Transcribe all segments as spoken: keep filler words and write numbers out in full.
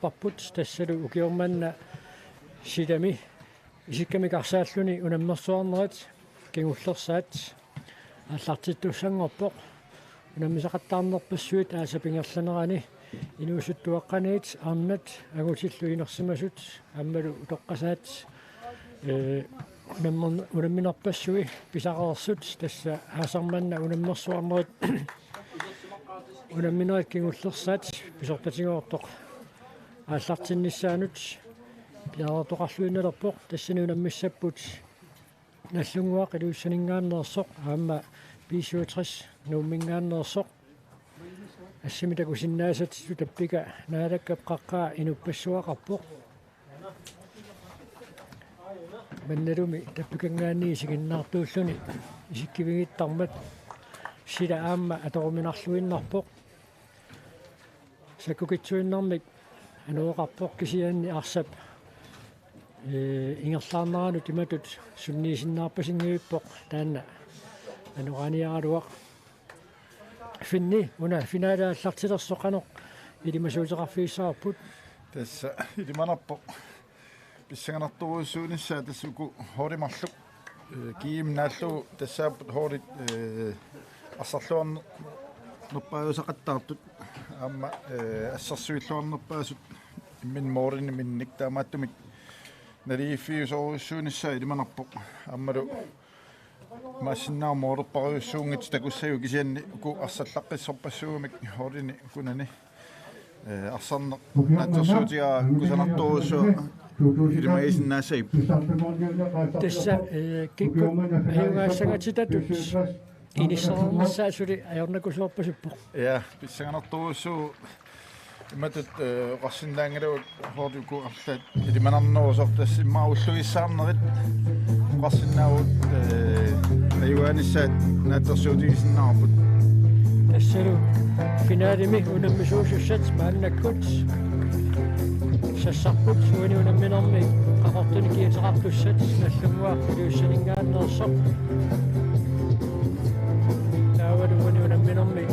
Parput tassalu ukioq manna silami isikkamik arsaalluni unammersuarnerit kingullersaat aallartittussanngorpoq. Unammisaqattaarnerpassuit aasap ingerlanerani inuusuttuaqqaniit arnat angutillu inersimasut aammalu utoqqasaat, ee, unammer-, unamminerpassui pisareersut tassa aasaq manna unammersuarnerit unamminerit kingullersaat pisortatigoortoq aallartinnissaanut piareertoqarluinnalerpoq. Tassani unammissapput Nagdlunguaq Ilulissaninngaanneersoq aamma B syvogtres Nuumminngaanneersoq. Assimi takusinnaasatsitut tappika Naalakkap qaqqaa inuppassuaqarpoq. Mannalumi tappikanngaanniit isiginnaartuulluni isikkivigiittarmat sila aamma atoruminarluinnarpoq. Sakkukitsuinnarmik anoroqarpoq kisianni arsap, ee, ingerlaarneranut imatut sunniisinnaarpasinngivippoq taanna anoraaniaraluaq. Finni, una finale aallartilersoq qanoq ilimasuuteqarfigissavarput? Tassa ilimanarpoq pissanganartorujussuunissaa tassa uku holdit marluk. Ee, G M naallugu tassaapput holdit, ee, arsarluarnerpaajusaqattaartut aamma, ee, assersuilluarnerpaasut imminut målinik minnik taamaattumik naligiiffiusorujussuunissaa ilimanarpoq. Aammalu imaassinnaavoq målerparujussuunngitsut takussagipput kisianni uku arsallaqqissorpassuugamik holdinik ukunani, ee, arsarneq naatsorsuutigaara kusanartorujussuaq ilimagisinnaassagippoq. Tassa, ee, kikkut ajugaassangatsitatut inissereernissaa suli ajornakusoorpasippoq. Ja, pissanganartorujussuuvoq. Imatut, ee, oqarsinnaanngilagut holdit uku arlaat ilimanarnerusoq tassa immaqa ulluissaarnerit oqarsinnaavugut, ee, ajugaanissaat naatsorsuutigisinnaavarput. Tassalu finalemi unammisuusussat maannakkut sassarput uani unamminermi Qaqortuni kiateqartussat Nagdlunguaq Ilulissaninngaanneersoq. Taavalu uani unamminermi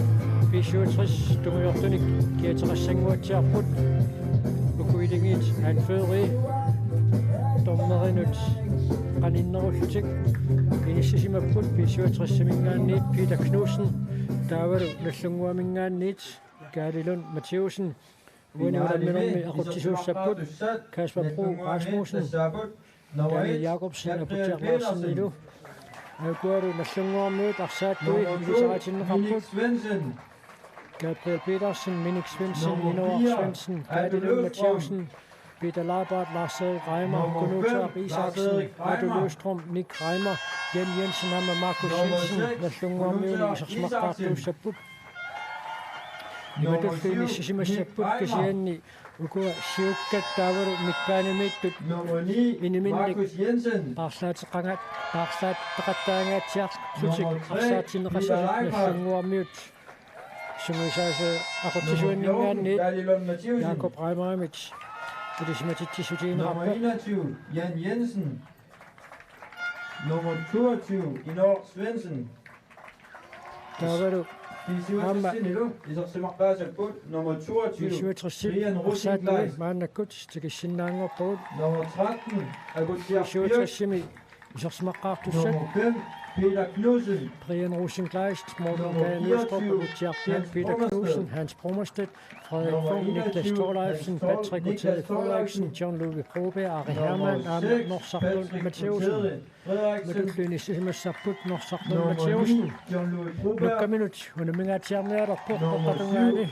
B syvogtres tungujortunik kiateqassannguatsiarput. Uku iligiit anføreri dommerinut qaninnerullutik inissisimapput B syvogtres-iminngaanniit Peter Knudsen. Taavalu Nagdlunguaminngaanniit Kaali Lund Mathæussen. Uani unamminermi aqutsisuussapput Kasper Bro Rasmussen, Daniel Jakobsen, Aputsiaq Larsenilu. Akuaru Nagdlunguarmiut arsaattui ilisaritinneqarput. Gabriel Petersen, Minik Svendsen, Inoaq Svendsen, Kaali Lund Mathæussen, Peter Laabart, Lars Erik Reimer, Kunuutuaq Isaksen, Atu Løvstrøm, Nick Reimer, Jan Jensen aamma Markus Jensen, Nagdlunguarmiuni isersimaqqaartuussapput. Imatullu inissisimassapput kisianni ukua siukkat taavalu midtbanemiittut iniminnik paarlaatteqangat-, paarlaatteqattaangaatsiarlutik arsaatinneqassasut Nagdlunguarmiut sungiusaasoq aqutsisuanninngaanniit Jakob Reimerimit ilisimatitsissutigineqarpoq. Nummer enogtyve, Jan Jensen. Nummer toogtyve, Inoaq Svendsen. Taavalu aamma B syvogtres-imilu isersimaqqaassapput nummer toogtyve, B syvogtres-ip Brian Rosing-Kleist. Arsaattui maannakkut tikissinnaanngorpagut. Nummer tretten, Aputsiaq Bjørk. B syvogtres-imi isersimaqqaartussat. Nummer fem, Peter Knudsen. Brian Rosing-Kleist, Morten Bager Nødstrup, Aputsiaq Bjørk, Peter Knudsen, Hans Brummerstedt, Frederik Funk, Niklas Thorleifsen, Patrick Gutierrez Frederiksen, John Ludvig Broberg, Ari Hermann, aamma Norsaq Lund Mathæussen. Imatullu inissisimassapput Norsaq Lund Mathæussen. Nukkamminut unammingaatsiarnialerpoq utoqqatungaani.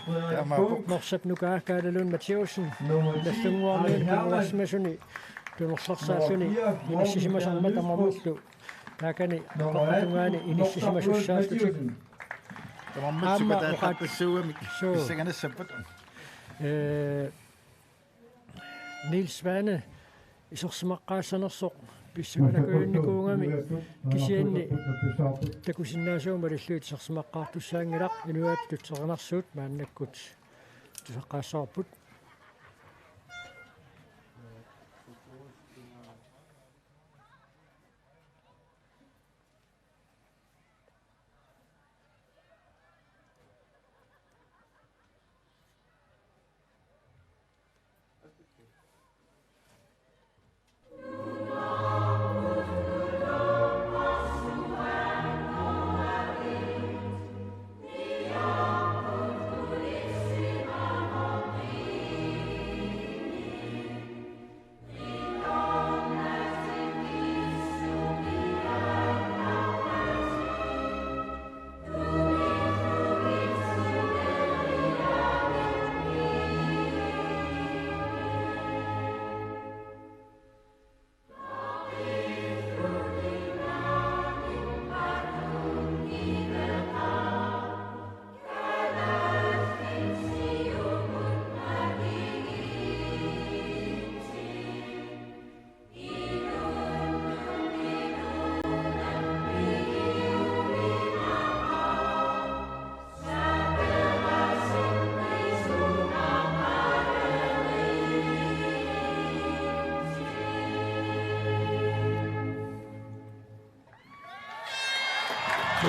Norsap nukaa Kaali Lund Mathæussen Nagdlunguarmiut kinguarsimasuni tunerlersaalluni inissisimasarmat tamarmillu taakani utoqqatungaani inissisimasussaalluni. Tamarmik aamma sukaterpassuugamik suu pissanganassapput. Ee, Niels Svane isersimaqqaassanersoq pissanganakujunikuugami kisianni takusinnaasumik malillugit isersimaqqaartussaanngilaq. Inuiattut seqinarsuut maannakkut tusaqqaassavarput.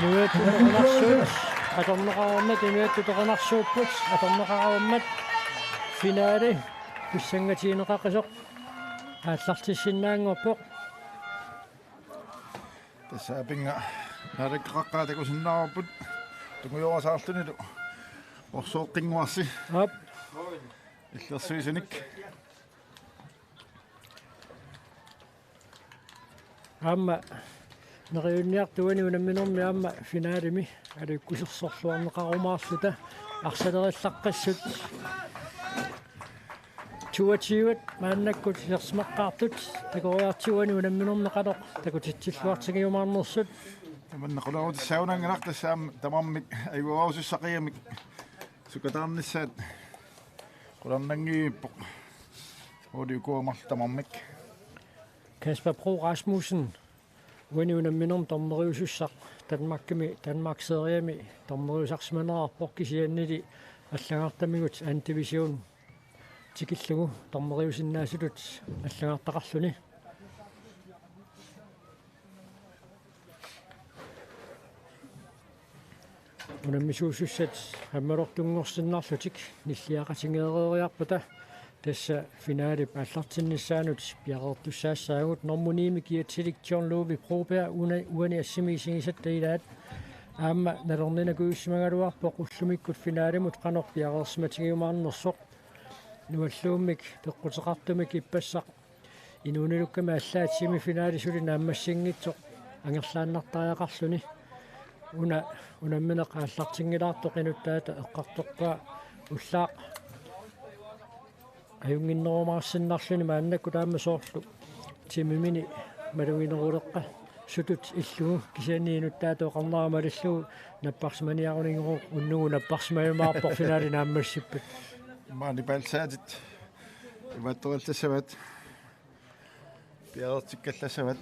Inuit Utoqqarsuit atorneqarmat, Inuit Utoqqarsuupput atorneqarmat, finaali pissangatigineqaqisoq aallartissinnaanngorpoq. Tassa apinnga naalakkeqaqqaat takusinnaavarput tungujorasaarlunilu orsooqqinnguarsi. Aap. Illersuisunik. Aamma neriunniartut uani unamminermi aamma finaalimi aliikkusersorluarneqarumaarluta arsalerillaqqissut. Toogtyve maannakkut isersimaqqaartut takoriartigu uani unamminermi qanoq takutitsilluartigiumaarnersut. Tamanna qularutissaagunanngilaq, tassa aamma tamarmik ajugaasussaqigami sukataarnissaat qularnanngippoq. Uliukuamarlu tamarmik. Kasper Bro Rasmussen, uani unamminermi dommeriusussaq Danmarkimi, Danmarkserieqarami dommeriusarsimanerarpoq, kisiannili allagartamigut anden division tikillugu dommeriusinnaasutut allagartaqarluni. Unammisuusussat ammalortunngorsinnarlutik nilliaqatigeeriarpata, tassa finaalip aallartinnissaanut piareertussaassaagut. Nummer ni-mi kiatsilik John Ludvig Broberg una-, uani assimi isigisatta ilaat aamma nalorninnakujussimagallarpoq ullumikkut finaalimut qanoq piareersimatigiumaarnersoq. Nualluummik peqquteqartumik ippassaq inuunilukkami allaat semifinali suli naammassinngitsoq angerlaannartariaqarluni. Una unammineq aallartinngilaartoq inuttaata eqqartorpaa ullaaq ajunnginnerumaarsinnarluni, maannakkut aamma soorlu timimini malugineruleqqasutut illugu, kisianni inuttaata oqarnera malillugu napparsimaniaruninnguuvoq, unnugu napparsimajumaarpoq finaali naammassippat. Maani paalsaatit imaattorillassavat. Piareertikkallassavat.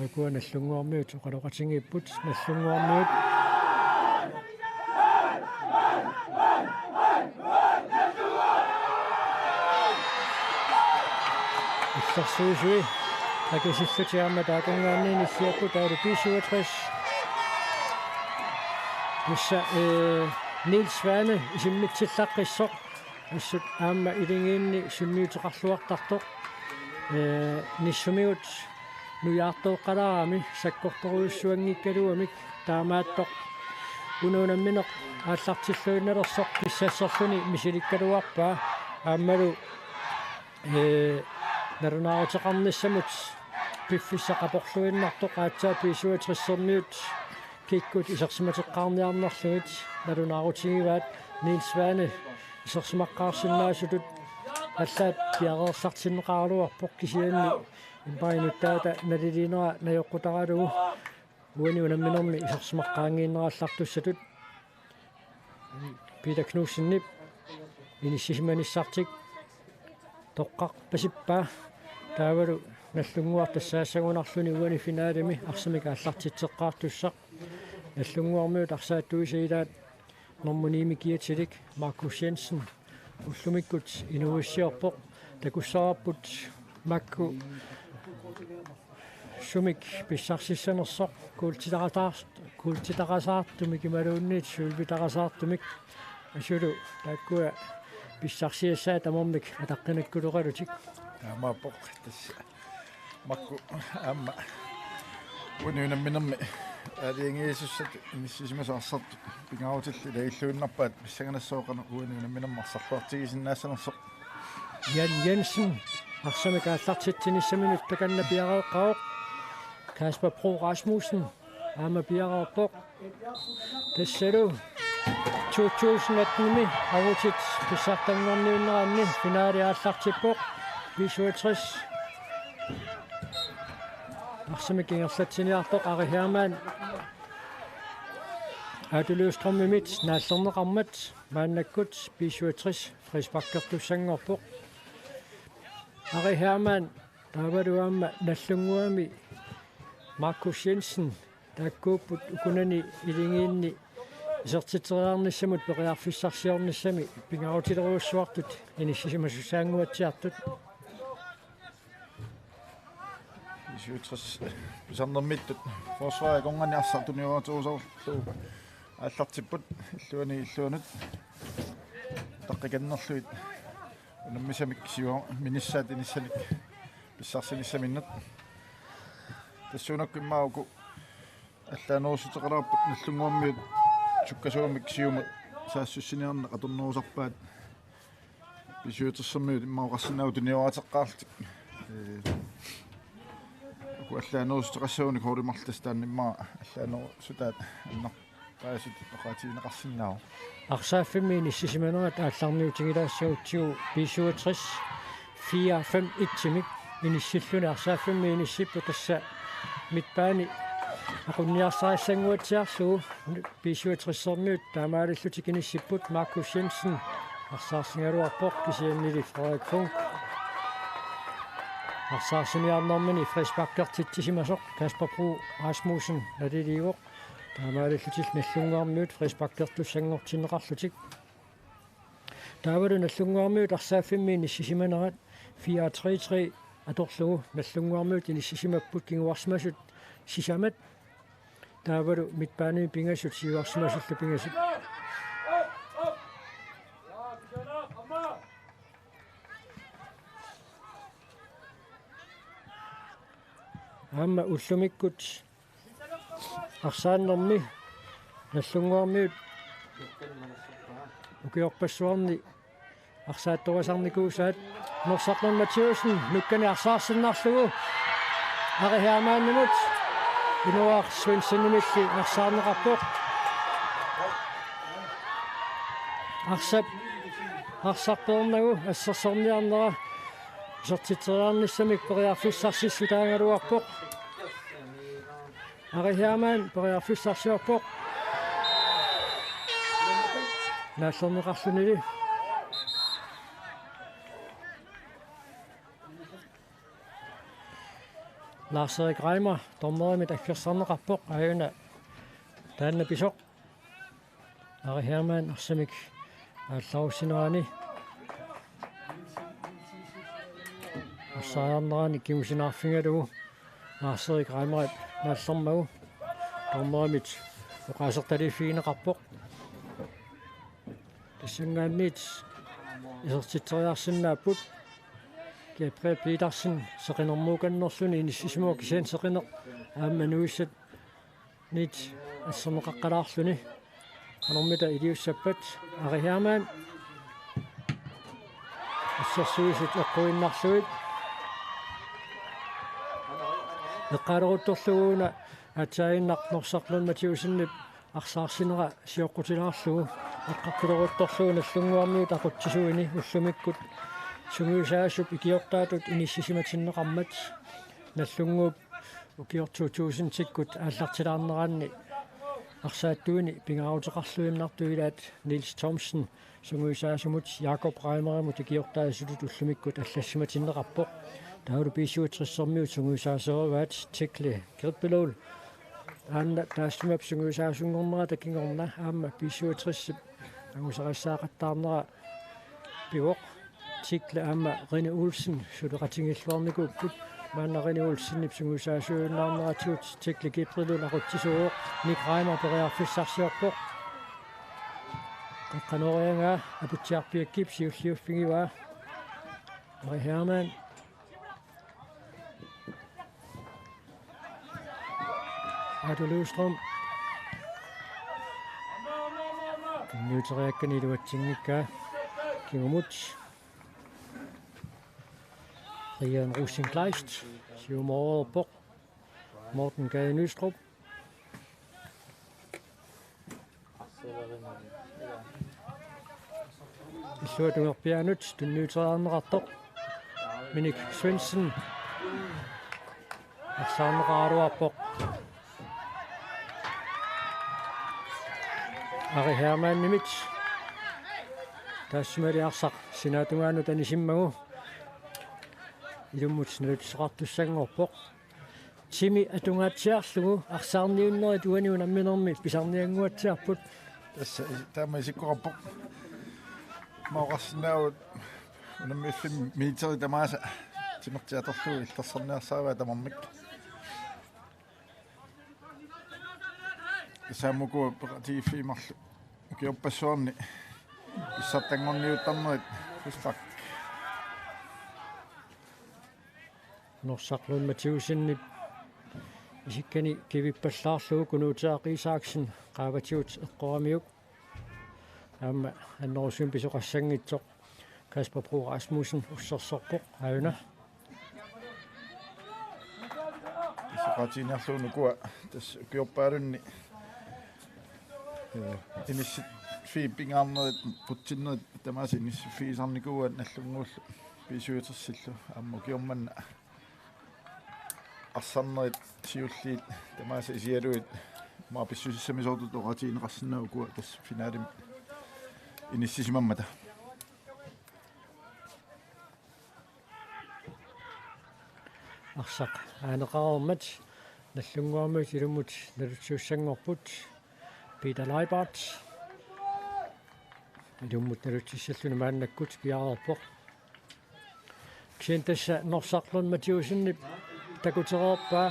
Ukua Nagdlunguarmiut oqaloqatigiipput, Nagdlunguarmiut. Illersuisui akisillutik aamma taakanngaanniit nilliapput, taavalu B syvogtres. Tassa, eh, Niels Svane isimmitsillaqqissoq. Assut aamma iligiinni sunniuteqarluartartoq. Ee, nissumigut nujaartooqqalaarami sakkortorujussuanngikkaluamik, taamaattoq una unammineq aallartilluinnalersoq pissasserluni misilikkaluarpaa. Aammalu, ee, nalunaaruteqarnissamut piffissaq aporluinnartoq aatsaat B syvogtres-ermiut kikkut isersimateqqaarniarnerlugit nalunaarutigivaat. Niels Svane isersimaqqaarsinnaasutut allaat piareersartinneqaraluarpoq, kisianni impa inuttaata naliliinera najoqqutaralugu uani unamminermi isersimaqqaanngiinnarallartussatut. Peter Knudsenip inissisimanissartik toqqarpasippaa, taavalu Nagdlunguaq tassaassagunarluni uani finaalimi arsamik aallartitseqqaartussaq. Nagdlunguarmiut arsaattuisa ilaat nummer ni-mi kiatsilik Markus Jensen ullumikkut inuuissiorpoq. Takussavarput Makku sumik pissarsissanersoq, kuultitaqataar-, kuultitaqasaartumik imaluunniit sølvitaqasaartumik. Asulu taakkua pissarsiassaat tamarmik ataqqinakkuleqalutik. Taamaappoq tassa. Makku aamma uani unamminermi aalajangiisussat inissisimasoq arsartut pingaarutillit ilagilluinnarpaat pissanganassaaq qanoq uani unamminermi arsarluartigisinnaassanersoq. Jan Jensen arsamik aallartitsinissaminut takanna piareeqqavoq. Kasper Bro Rasmussen aamma piareerpoq. Tassalu to tusind atten-imi angutit pissartanngorniunneranni finaali aallartippoq. B syvogtres arsamik ingerlatsiniartoq Ari Hermann Aatu Løvstrømimit naallerneqarmat maannakkut B syvogtres frisparkertussanngorpoq. Ari Hermann taavalu aamma Nagdlunguami Markus Jensen taakkuupput ukunani iligiinni isertitseriarnissamut periarfissarsiornissami pingaarutilerujussuartut inissisimasussaannguatsiartut. B syvogtres pisarnermittut forsvarip akornanni arsaq tuniorartuusorlu aallartipput illuanni illuanut taqqakannerlugit unammisamik siuarminissaat inissanik pissarsinissaminnut. Tassuunakkut immaqa uku allaanerussuteqalaarput Nagdlunguarmiut sukkasuumik siumut saassussiniarneq atornerusarpaat. B syvogtres-ermiut immaqa oqarsinnaavoq tunioraateqqaarlutik. Ee, uku allaanerussuteqassagunik holdit marluk tassa taanna immaqa allaanerussutaat annerpaasut oqaatigineqarsinnaavoq. Arsaaffimmi inissisimanerat aallarniutigilaassagutsigu B syvogtres fire fem et-imik inissilluni arsaaffimmi inissipput tassa midtbane aqunniarsarissanguatsiarlugu. B syvogtres-ermiut taamaalillutik inissipput Markus Jensen arsaarsigaluarpoq kisiannili Frederik Funk arsaarsimaarnermini frisparkertitsisimasoq Kasper Bro Rasmussen naliliivoq. Taamaalillutik Nagdlunguarmiut frisparkertussanngortinneqarlutik. Taavalu Nagdlunguarmiut arsaaffimmi inissisimanerat fire tre tre atorlugu Nagdlunguarmiut inissisimapput kinguarsimasut sisamat. Taavalu midtbanemi pingasut siuarsimasullu pingasut. Aamma ullumikkut arsaannermi Nagdlunguarmiut ukiorpassuarni arsaattorisarnikuusaat. Norsaq Lund Mathæussen nukkani arsaarsinnarlugu Ari Hermannimut Inuaq Svendsenimilli arsaarneqarpoq. Arsap arsarpeernagu assersorniarnera isertitseriarnissamik periarfissarsissutaagaluarpoq. Ari Hermann periarfissarsiorpoq. Naallerneqarlunili. Lars-Erik Reimer dommerimit aggersarneqarpoq, aajuna taanna pisoq. Ari Hermann arsamik aallarussineraani arsaariarnerani kingusinaarfigalugu Lars-Erik Reimerip naallermagu dommerimit oqaasertaliiffigineqarpoq. Tassanngaanniit isertitseriarsinnaapput. Gabriel Petersen seqinermuukannerluni inissisimavoq, kisianni seqineq aamma nuissat niit asserneqaqqalaarluni. Qanormita iliussappat? Ari Hermann. Assersuisut eqquinnarlugit. Eqqaaleruttorlugu una aatsaaginnaq Norsaq Lund Mathæussenip arsaarsinera sioqqutilaarlugu. Eqqartuleruttorlugu Nagdlunguarmiut aqutsisuini ullumikkut sungiusaasup ikiortaatut inissisimatinneqarmat. Nagdlunguup ukiortoq tusindikkut aallartilaarneranni arsaattuini pingaaruteqarluinnartut ilaat Niels Thomsen sungiusaasumut Jakob Reimerimut ikiortaasutut ullumikkut allassimatinneqarpoq. Taavalu B syvogtres-ermiut sungiusaasoruaat Tekle Kirpelul. Aana taassuma sungiusaasunngornerata kingorna aamma B syvogtres-ip angusarissaaqattaarnera pivoq. Tekle aamma Rene Olsen suleqatigiilluarnikuupput. Maanna Rene Olsenip sungiusaasuunnaarneratigut Tekle Gabriel aqutsisuuvoq. Nick Reimer periarfissarsiorpoq. Eqqanooriagaa Aputsiarpiakkip siulliuffigivaa. Ari Hermann. Aatu Løvstrøm. Tunniuteriakkani iluatsinngikkaa kingumut. Brian Rosenkleist siumoorpoq. Morten Gade Nystrup. Illuatungerpiaanut tunniuteriarneqartoq. Minik Svendsen. Arsaarneqaraluarpoq. Ari Hermannimit. Taassumali arsaq sinaatungaanut anisimmagu. Ilummut naluttoqartussanngorpoq. Timi atungaatsiarlugu arsaarniunnerit uani unamminermi pisarniannguatsiarput. Tassa is-, taama isikkoqarpoq. Immaqa oqarsinnaavugut unammiffimmi meterit tamaasa timertik atorlugu illersarniarsaavaat tamarmik. Tassa aamma ukua peqatigiiffiit marluk ukiorpassuarni pissartanngorniuttarnerit frispark. Norsaq Lund Mathæusenip isikkani kivippallaarlugu Kunuutaaq Isaksen qaavatigut eqqoramiuk. Aamma annerusumik pisoqassanngitsoq Kasper Bro Rasmussen ussersorpoq aajuna. Isoqatiiniarlugu ukua tassa ukiorpaalunni, eh, inissiffiit pingaarnerit qutsinnerit tamaasa inissiffigisarnikuuaat Nagdlunguullu B syvogtresillu aamma ukioq manna arsarnerit siulliit tamaasa isigalugit immaqa pissusissamisoortutut oqaatigineqarsinnaavoq ukua tassa finalemi inissisimammata. Arsaq aaneqareermat Nagdlunguarmiut ilummut nalutsisussanngorput. Peter Leibart ilummut nalutsissalluni maannakkut piareerpoq. Kisianni tassa Norsaq Lund Mathæusenip takutereerpaa.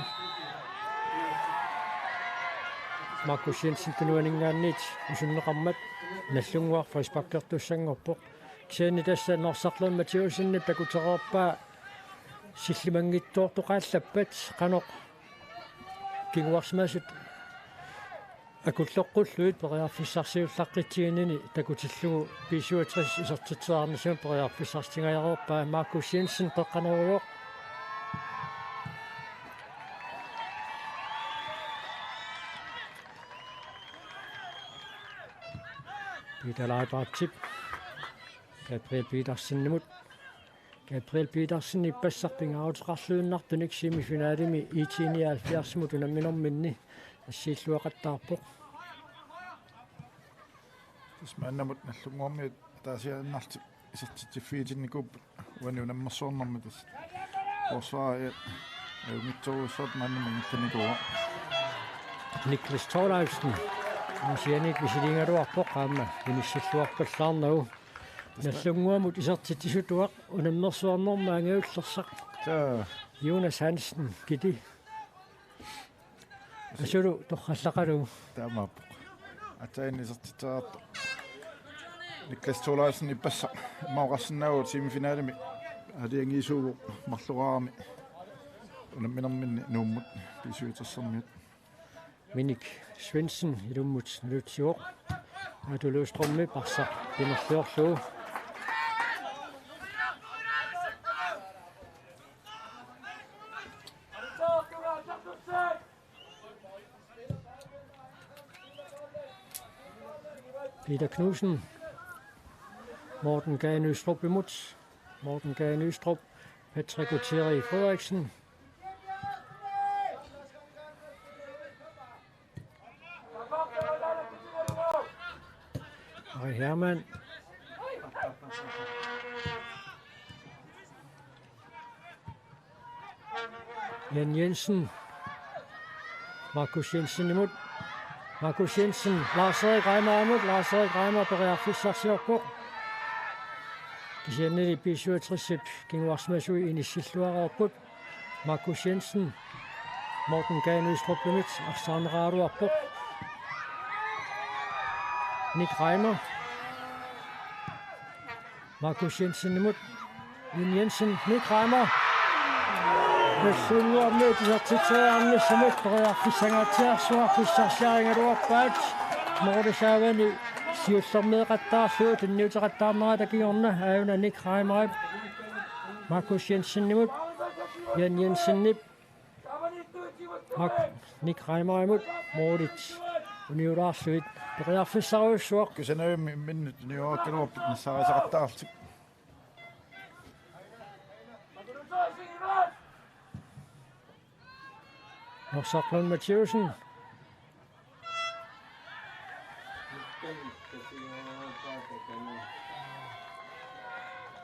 Markus Jensen tunuaninngaanniit usunneqarmat Nagdlunguaq frisparkertussanngorpoq. Kisianni tassa Norsaq Lund Mathæusenip takutereerpaa sillimanngitsoortoqaallappat qanoq kinguarsimasut akulloqqullugit periarfissarsiullaqqitsiginini takutillugu B syvogtres isertitseriarnissamut periarfissarsitingajareerpaa. Markus Jensen qeqqanoorujoq. Peter Leibartip Gabriel Petersenimut. Gabriel Petersen ippassaq pingaaruteqarluinnartunik semifinalemi IT nioghalvfjerdsimut unamminerminni assiilluaqattaarpoq. Tassa maannamut Nagdlunguarmiut ataasiaannarlutik isertitsiffiginnikuupput uani unammersuarnermi tassa. Forsvaret ajunngitsorujussuartut maannamut ingerlanikuuvoq. Niklas Thorleifsen. Aasianniit misiliigaluarpoq aamma inissilluarpallaarnagu. Nagdlunguamut isertitsisutuaq unammersuarnermi angajullersaq. Taa. Jonas Hansen, Kiti. Asulu torrallaqalugu. Taamaappoq. Aatsaat isertitseriartoq. Niklas Thorleifsen ippassaq. Immaqa oqarsinnaavugut semifinalemi aalajangiisuuvoq marloraarami unamminerminni Nuummut B syvogtresermiut. Minik Svendsen ilummut nalutsivoq. Aatu Løvstrømip arsaq timerliorlugu. Peter Knudsen. Morten Gade Nystrupimut. Morten Gade Nystrup. Patrick Gutierrez Frederiksen. Ari Hermann. Jan Jensen. Markus Jensenimut. Markus Jensen, Lars-Erik Reimerimut, Lars-Erik Reimer periarfissarsiorpoq. Kisiannili B syvogtresip kinguarsimasui inissilluareerput. Markus Jensen, Morten Gade Nystrupimit arsaarneqaraluarpoq. Nick Reimer. Markus Jensenimut. Jan Jensen, Nick Reimer. Nallunnguarmiut isertitseriarnissamut periarfissangaatsiarsuaq pissarsiarigaluarpaat. Målip saavani siullermeeqattaarlugu tunniuteqattaarnerata kingorna aajuna Nick Reimerip Markus Jensenimut. Jan Jensenip Mak-, Nick Reimerimut målit uniulaarlugit periarfissarujussuaq. Kusanavimmi imminnut niuarakkaluarput nassaarisaqattaarlutik. Norsaq Lund Mathiussen.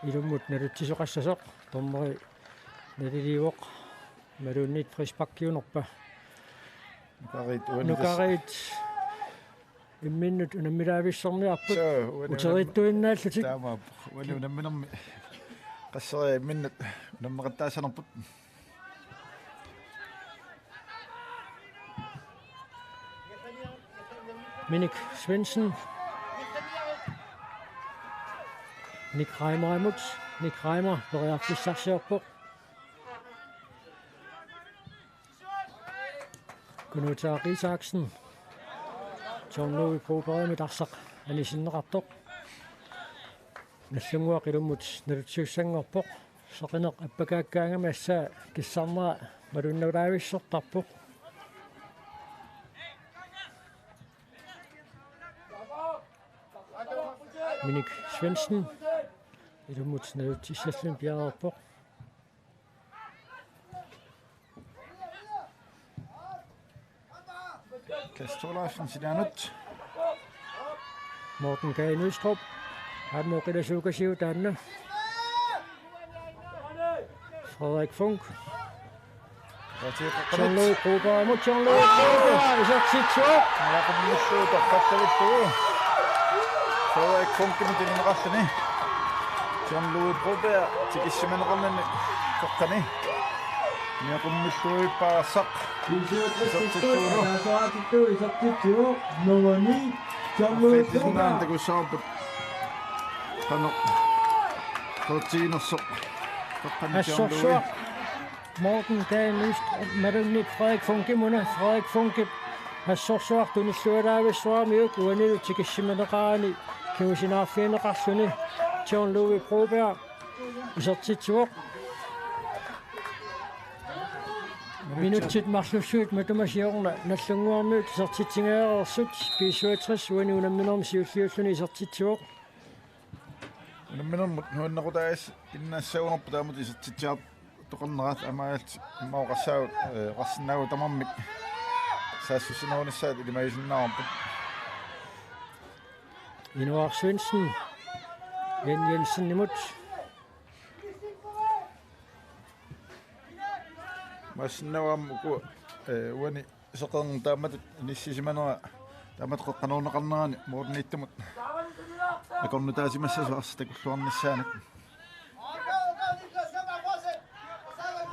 Ilummut nalutsisoqassasoq dommeri naliliivoq. Imaluunniit frisparkiunerpa. Nukariit uani tassa. Nukariit imminnut unammilaavissorniarput. Soo, uani uteriittuinnaallutik. Taamaappoq. Uani unamminermi qasseriarluni imminnut unammeqattaassanerput. Minik Svendsen. Nick Reimerimut. Nick Reimer periarfissarsiorpoq. Kunuutaaq Isaksen. John Louis Brobergimit arsaq anisinneqartoq. Nallunnguaq ilummut nalutsisussanngorpoq. Seqineq appakaakkaangami assaa kissarnera malunnulaavissortarpoq. Minik Svendsen. Ilummut nalutsissalluni piareerpoq. Klaas Thorleifsen silaannut. Morten K. Nystrup. Aamma oqilasuukasiuk taanna. Frederik Funch. John Louis Brobergimut, John Louis Broberg isertitsivoq. Niaqqummillugu toqqattavillugu. Frederik Funchimut tilineqarluni. John Louis Broberg tikissimaneqarnani toqqani. Niaqqummillugu ippassaq. Isertittuuvoq. Isertittuuvoq. Nummer ni. John Louis Broberg. Takussavarput. Qanoq. Qertiinersoq. Toqqani John Louis. Assorsuaq. Morten Danielsen, imaluunniit Frederik Funchimuna, Frederik Funchip assorsuaq tunillualaavissuarmiuk uanilu tikissimaneqarani kingusinaarfigineqarluni. John Louis Broberg isertitsivoq. Minutsit marlussuit matuma siorna Nallunnguarmiut isertitsingajareersut, B syvogtres uani unamminermi siulliulluni isertitsivoq. Unamminermut nuannequtaasinnaassagunarpoq taamatut isertitsiartoqarnerat, aamma illit immaqa oqassaagut, eh, oqarsinnaagut tamarmik saassussinerunissaat ilimagisinnaavarput. Inuaq Svendsen. Jan Jensenimut. Massinnavam uku, eh, uani seqerneq taamatut inissisimanera taamatut qeqqanoorneqarnerani moorniittumut akornutaasimassasoq arsaq takulluarnissaanik.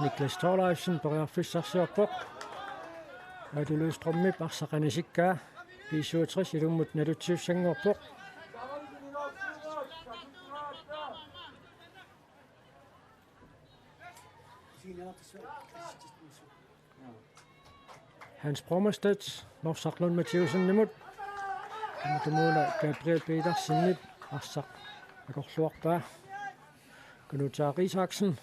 Niklas Thorleifsen periarfissarsiorpoq. Aatu Løvstrømip arsaq anisikkaa. B syvogtres ilummut nalutsisussanngorpoq. Hans Brommerstedt, Norsaq Lund Mathiussenimut. Tumuuna Gabriel Petersenip arsaq akorluarpaa. Kunuutaaq Isaksen.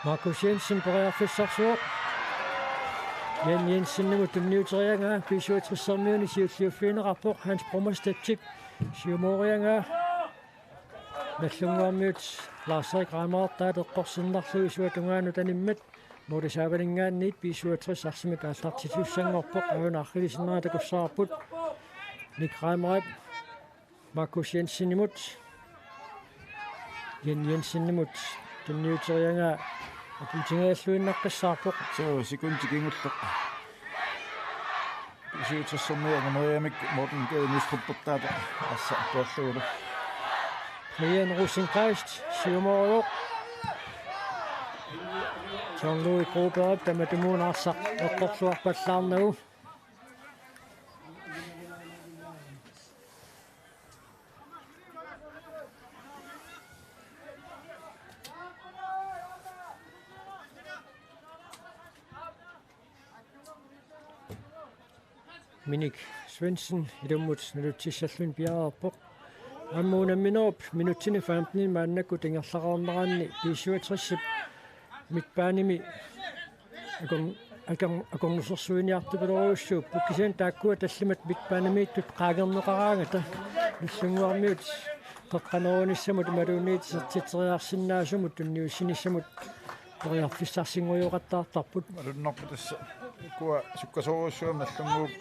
Markus Jensen periarfissarsivoq. Jan Jensenimut tunniuteriaraa B syvogtres-ermiuni siulliuffigineqarpoq, Hans Brommerstedtip siumooriaraa. Nallunnguarmiut Lars-Erik Reimertaat eqqorsinnarlugu isuata tungaanut animmat. Målip saavaninngaanniit B syvogtres arsamik aallartitsisussanngorpoq, aajuna arriilisinnera takussavarput. Nick Reimerip Markus Jensenimut. Jan Jensenimut tunniuteriaraa apuutingajalluinnaqqissaarpoq. Soo, sekundi kingulleq. B syvogtres-ermiut angumeriarmata Morten Gade Nystruppertaata arsaq atuarlugulu. Brian Rosenqvist siumooruvoq. John Louis Broberg tamatumuuna arsaq eqqorluarpallaarnagu. Minik Svendsen ilummut nalutsissalluni piareerpoq. Aamma unamminerup minutsini femten maannakkut ingerlareerneranni B syvogtres-ip midtbanemi akor-, akor-, akornusersuiniartupiloorujussuupput, kisianni taakkua tallimat midtbanemiittut qaangerneqaraangata Nagdlunguarmiut qeqqanoorunissamut imaluunniit isertitseriarsinnaasumut tunniussinissamut periarfissarsinngorujoqattaartarput. Malunnarpoq tassa ukua sukkasoorujussuarmik Nagdlunguup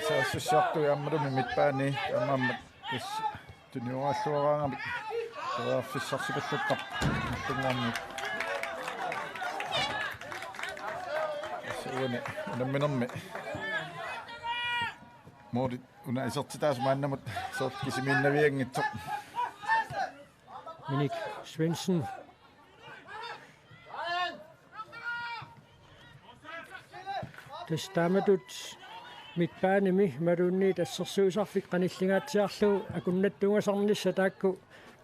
saassussiartui aammalumi midtbani taamaammat tassa tunioraalluaraangamik periarfissarsipallattarpoq Nagdlunguarmiut. Tassa uani unamminermi moolit una isertitaasut maannamut soorlu kisimiinnavianngitsoq. Minik Svendsen. Tassa taamatut midtbanemi imaluunniit assersuisarfik qanillingaatsiarlugu akunnattuungasarnissaq taakku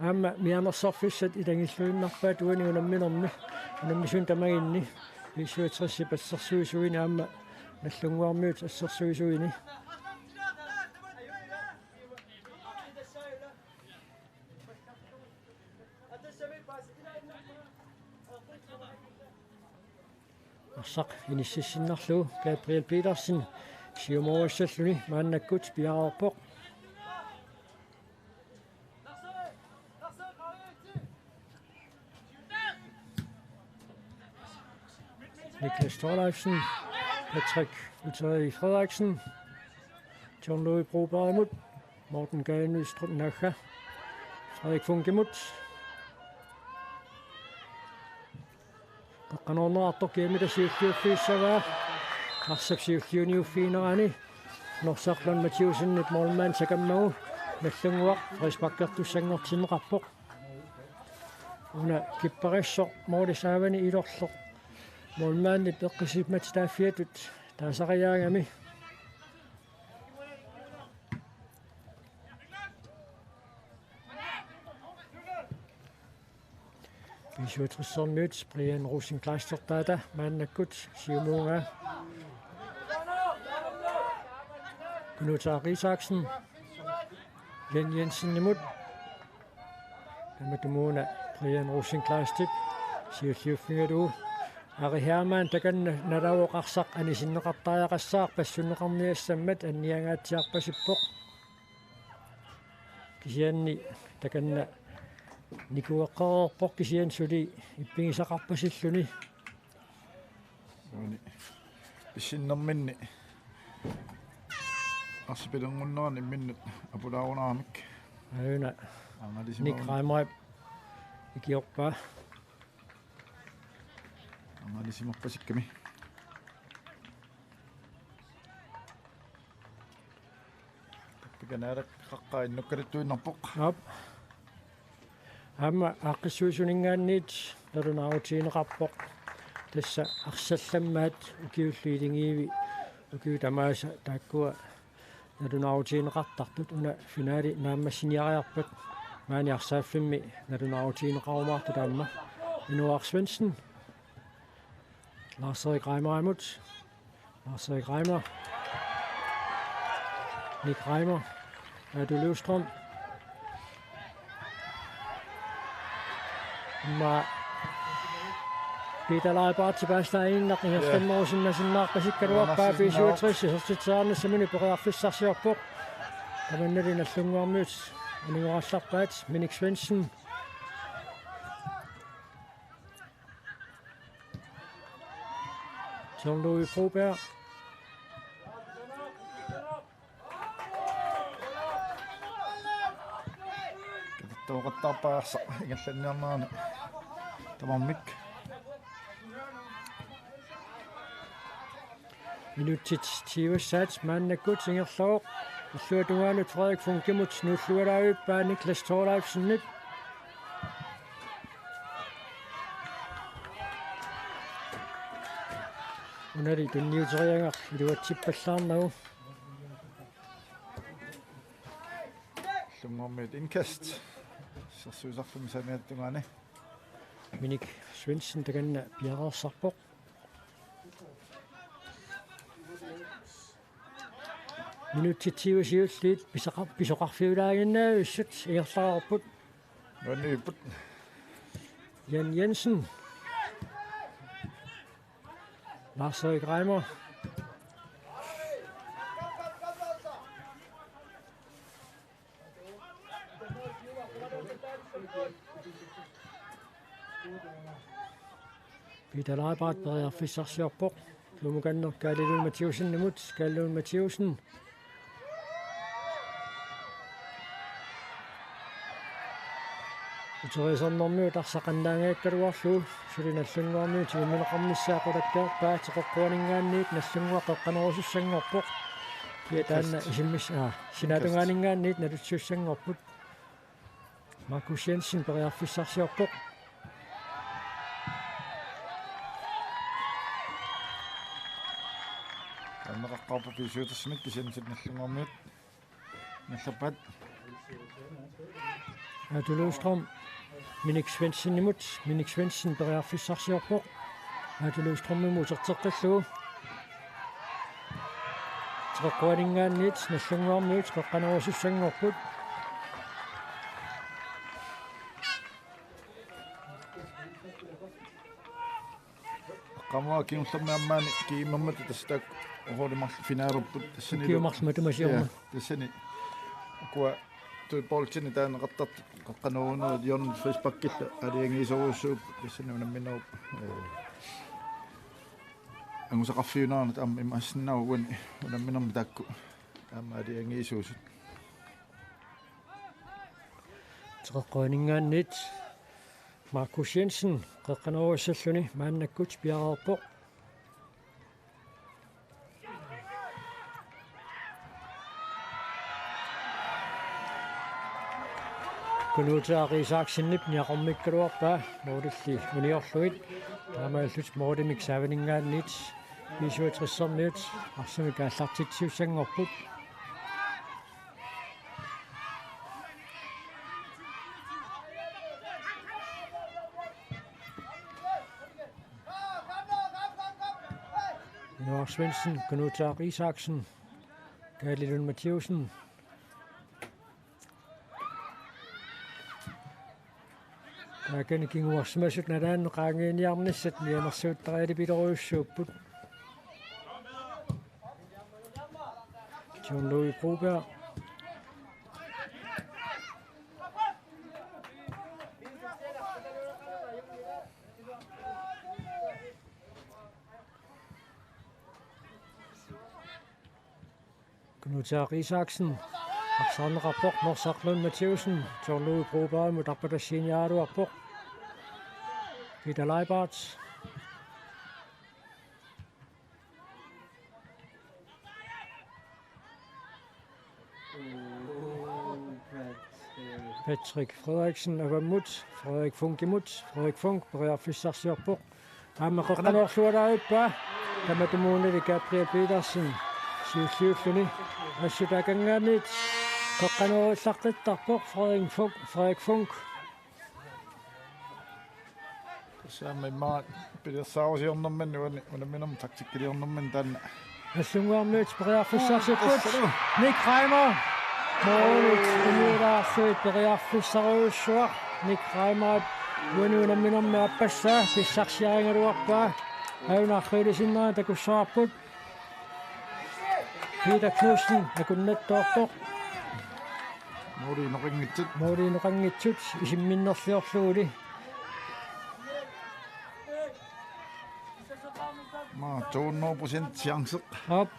aamma mianersorfissat ilagilluinnarpaat uani unamminermi, unammisunik tamaginni B syvogtres-ip assersuisuini aamma Nagdlunguarmiut assersuisuini. Arsaq inississinnarlugu Gabriel Petersen siumoorissalluni maannakkut piareerpoq. Niklas Thorleifsen, Patrick Uteri Frederiksen, John Louis Brobergimut, Morten Gade Nystrøm Naha, Frederik Funkimut. Qeqqanoorneqartoq kiamita siulliuffiissavaa. Arsap siulliuniuffiginerani Norsaq Lund Mathiussenip målmand sakammagu Nagdlunguaq frisparkertussanngortinneqarpoq. Una kipparissoq moorisaavani ilorloq målmandip eqqissisimatittaaffiatut taasariaagami. B syvogtres-ermiut Brian Rosenkleistertaata maannakkut siumuugaa. Kunuta Isaksen, Jan Jensenimut. Tamatumuuna Brian Rosenkleistip siulliuffigalugu Ari Hermann takanna nalavoq arsaq anisinneqartariaqassaaq passunneqarniassammat anniangaatsiarpasippoq. Kisianni takanna nikueqqereerpoq kisianni suli ippigisaqarpasilluni. Uani pissinnerminni arsaq pilergunnerani imminnut apulaarunaramik. Aajuna. Angalisimagun. Nick Reimer ikiorpaa. Angalisimarpasikkami. Tappikanaaraq qaqqaa innukkalittuinnarpoq. Aap. Aamma aaqqissuisuninngaanniit nalunaarutigineqarpoq. Tassa arsallammaat ukiulli ilingiivi ukiut tamaasa taakkua nalunaarutigineqartartut una finaali naammassiniariarpat maani arsaaffimmi nalunaarutigineqarumaartut aamma. Inuaq Svendsen. Lars-Erik Reimerimut. Lars-Erik Reimer. Nick Reimer. Aatu Løvstrøm. Aamma Peter Leibartsi paasitaaginnaq ingerlannerusinnasinnaarpasikkaluarpaa. Nuannersisinnaavoq. B syvogtres isertitseriarnissamuni periarfissarsiorpoq. Tamannali Nagdlunguarmiut anigorallarpaat. Minik Svendsen. John Louis Broberg. Katertoqattaarpaa arsaq ingerlanniarnerani tamarmik. Minutsit tyve-ssaat maannakkut ingerlavoq. Illuatungaanut Frederik Funkimut nuullualaavippaa Niklas Thorleifsenip. Unali tunniuteriagaq iluatsippallaarnagu. Nagdlunguarmiut indkast. Sersuisarfimmi saniatungaani. Minik Svendsen takanna piareersarpoq. Minutsit tyve siulliit pisoqar-, pisoqarfiulaaginnavissut ingerlareerput. Nuannivipput. Jan Jensen. Lars Erik Reimer. Peter Leibart periarfissarsiorpoq. Tumukanneq Kaali Lund Mathiussenimut, Kaali Lund Mathiussen. Uteriisernermiut arsaq annaangajakkaluarlugu suli Nagdlunguarmiut tigummineqarnissaa qulakkeerpaa. Teqeqquaninngaanniit Nagdlunguaq qeqqanorusussanngorpoq. Kia taanna isimmis-, aa, sinaatungaaninngaanniit naluttussanngorput. Markus Jensen periarfissarsiorpoq. Anneqaqqaarpoq B syvogtresimit kisianni Nagdlunguarmiut. Nallappat. Aatu Løvstrøm. Minik Svendsenimut. Minik Svendsen periarfissarsiorpoq. Aatu Løvstrømimut uterteqqillugu. Teqeqquaninngaanniit Nagdlunguarmiut qeqqanorusussanngorput. Aqqamuka kingullermi aamma G M-imut tassa taakku ukiut marluk finalerput tassani. Ukiut marluk matuma siorna. Ja, tassani. Ukua tuipooltini taaneqartartut qeqqanorujuit Jon Friis Bakkillu aalajangiisorujussuupput tassani unamminerup. Eh, angusaqarfiunerannut aamma imaassinnaavoq uani unamminermi taakku aamma aalajangiisuusut. Teqeqquaninngaanniit Markus Jensen qeqqanorussalluni maannakkut piareerpoq. Kunuutaaq Isaksenip niaqormikkaluarpaa målilli uniorlugit. Taamaalillutik målimik saavaninngaanniit B syvogtresermiut arsamik aallartitsisussanngorput. Noah Svendsen, Kunuutaaq Isaksen, Kaali Lund Mathiussen. Taakani kinguarsimasut nalaanni qaangiiniarnissat mianersuuttarialipilorujussuupput. John Louis Broberg. Kunuutaaq Isaksen. Arsaarneqarpoq Norsaq Lund Mathiussen. John Louis Brobergimut arpatassiiniaraluarpoq. Peter Leibart. Patrick Frederiksen avammut, Frederik Funkimut, Frederik Funk periarfissarsiorpoq. Aamma qeqqanoorluaraappaa, tamatumuunali Gabriel Petersen siulliulluni. Assut taakanngaanniit qeqqanoorullaqqittarpoq Frederik Funk, Frederik Funk. Tassa aamma immaqa pilersaarusiornermanni uani unamminermi taktikkiliornermanni taanna. Nagdlunguarmiut periarfissarsiorput. Nick Reimer. Målit unilaarsuit periarfissarujussuaq. Nick Reimer uani unamminermi aappassaa pissarsiarigaluarpaa. Auna Aqqilisinnerani takussavarput. Peter Knudsen akunnattoorpoq. Måli inoqanngitsut. Måli inoqanngitsut isimminnerliorluguli. Aamma to hundrede procent chance. Aap.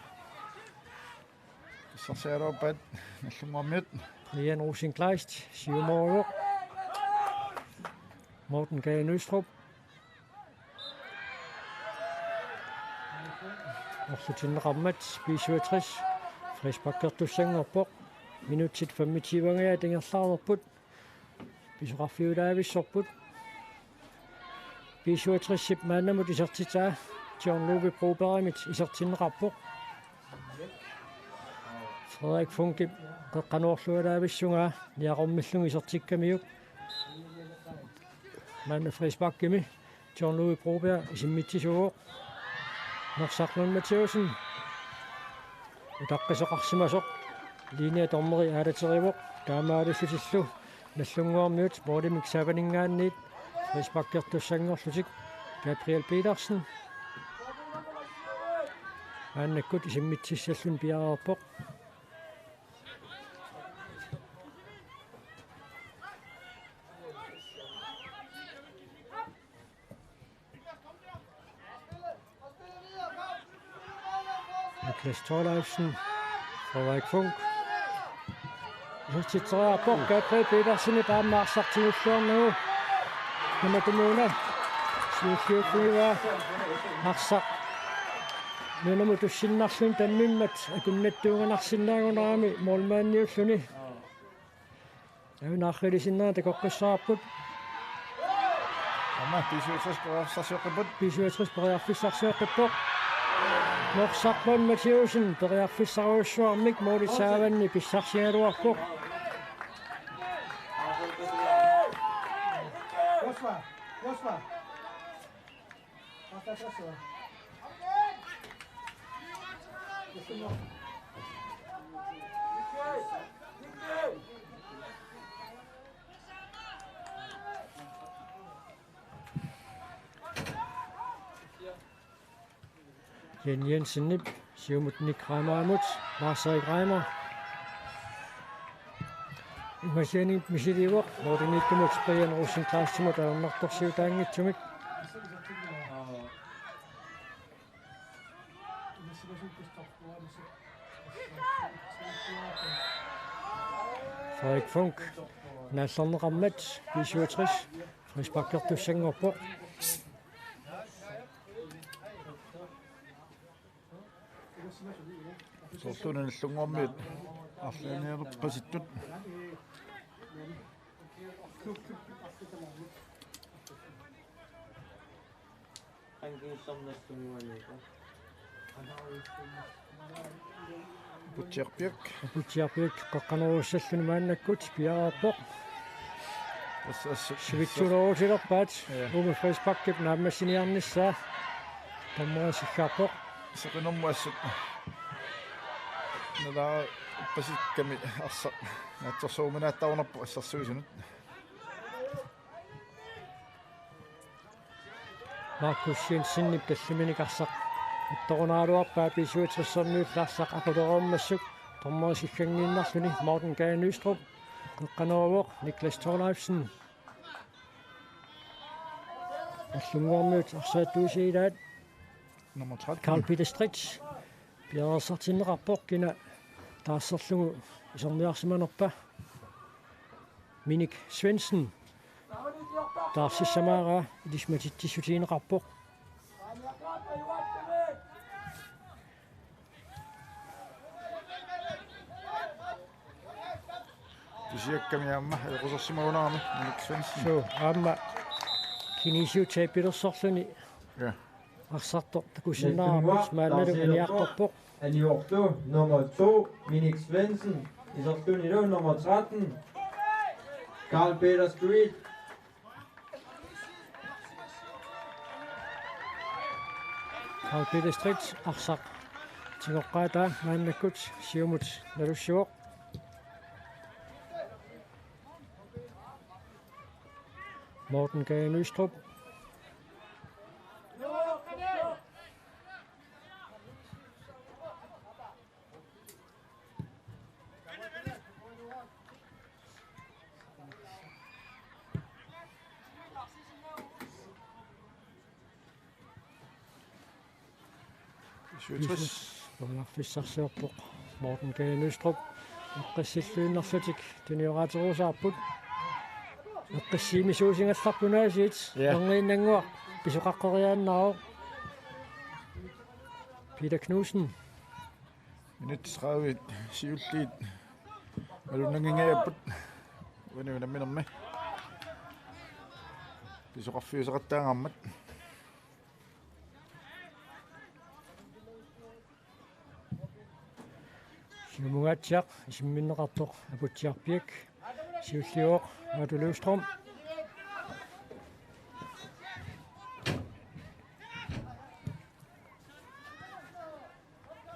Pissarsiaraluarpaat Nagdlunguarmiut. Brian Rosenkleist siumooruvoq. Morten Gade Nystrup. Orlutinneqarmat B syvogtres. Frisparkertussanngorpoq. Minutsit femogtyve-nngajat ingerlareerput. Pisoqarfiulaavissorput. B syvogtres-ip maannamut isertitaa John Ludvig Brobergimit isertinneqarpoq. Frederik Funkip qeqqanoorlualaavissungaa niaqormillugu isertikkamiuk. Maanna frisparkimi John Ludvig Broberg isimmitsisuuvoq. Norsaq Lund Mathæussen utaqqisoqarsimasoq. Linea dommeri aalaterivoq. Taamaalillutillu Nagdlunguarmiut målimik saavaninngaanniit frisparkertussanngorlutik. Gabriel Petersen maannakkut isimmitsissalluni piareerpoq. Niklas Thorleifsen, Frederik Funk. Isertitseriarpoq Gabriel Petersenip aamma arsaq tigulluarnagu. Tamatumuuna siulliullugivaa arsaq nunamut tussinnarluni tammimmat akunnattuunganarsinnaagunarami målmandiulluni. Avinnarrilisinnaat takoqqissaarput. Aamma B syvogtres periarfissarsioqqipput. B syvogtres periarfissarsioqqippoq. Norsaq Lund Mathæussen periarfissarujussuarmik målit saavanni pissarsigaluarpoq. Jan Jensenip siumut Nick Reimerimut, Lars Erik Reimer. Imasianik misiliivoq, Morten Ikkumut, Brian Rosenqvistimut ajornartorsiutaanngitsumik. Frederik Funk, naallerneqarmat, B syvogtres, frisparkertussanngorpoq. Soorluuna Nagdlunguarmiut arlaannialerpasittut. Putsiarpiak. Putsiarpiak qeqqanoorussalluni maannakkut piareerpoq. Assut, assut. Sivitsuloorutilerpaat. Ja. Uuma frisparkip naammassiniarnissaa. Dommerip siggaarpoq. Seqinermut assut. Nalaarpasikkami arsaq naatsorsuuminaattaarunarpoq assersuisunut. Markus Jensenip tallimanik arsaq attorunaraluarpaa B syvogtres-ermiullu arsaq aqulereermassuk dommerip sigganngiinnarluni Morten Gade Nystrup. Qeqqanooruvoq Niklas Thorleifsen. Nagdlunguarmiut arsaq attuusiilaat. Nummer tretten. Karl Peter Stritz. Piareersartinneqarpoq kina taarserlugu iserniarsimanerpa. Minik Svendsen. Taarsissamaaraa ilisimatitsissutigineqarpoq. Kisianni aamma ajoqusersimagunarami Minik Svendsen. Suu, aamma kinisiutaa pilersorluni. Ja. Arsartoq takusinnaarami maannalu aniartorpoq. Aniorlu nummer to, Minik Svendsen. Isertunilu nummer tretten, Karl Peter Street. Karl Peter Street arsaq tigoqqaataa maannakkut siumut nalussivoq. Morten Gade Nystrup. Syvogtres. Periarfissarsiorpoq Morten Gade Nystrup. Eqqissilluinnarlutik tunioraatigerusaarput. Eqqissiimisuusigallarput aasiit. Ja. Erniinnannguaq pisoqaqqeriaannaavoq. Peter Knudsen. Minutsit tredive siulliit malunnanngingajapput uani unamminermi. Pisoqarfiuseqattaangaarmat. Siumungaatsiaq isimminneqartoq Aputsiarpiak, siulliuvoq Aatu Løvstrøm.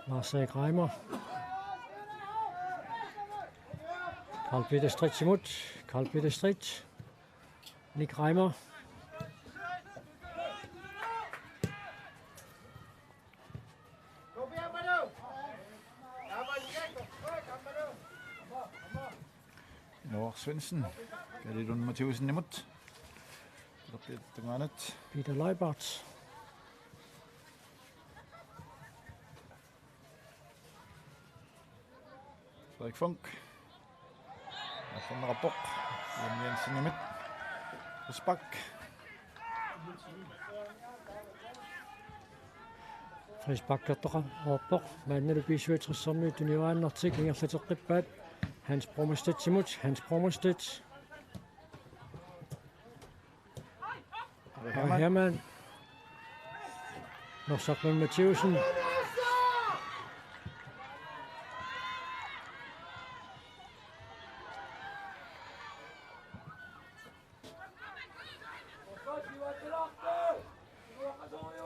Lars Erik Reimer. Karl Peter Stridtimut. Karl Peter Stridt. Nick Reimer. Noah Svendsen. Kalilun Mathiassenimut. Peter Tungaanut. Peter Leibart. Frederik Funk. Atorneqarpoq. Jan Jensenimit. Frispark. Frisparkertoqarpoq. Maannalu B syvogtressermiut tunioraannartik ingerlateqqippaat. Hans Bromstedtimut. Hans Bromstedt. Ari Hermann. Norsaq Lund Mathæussen.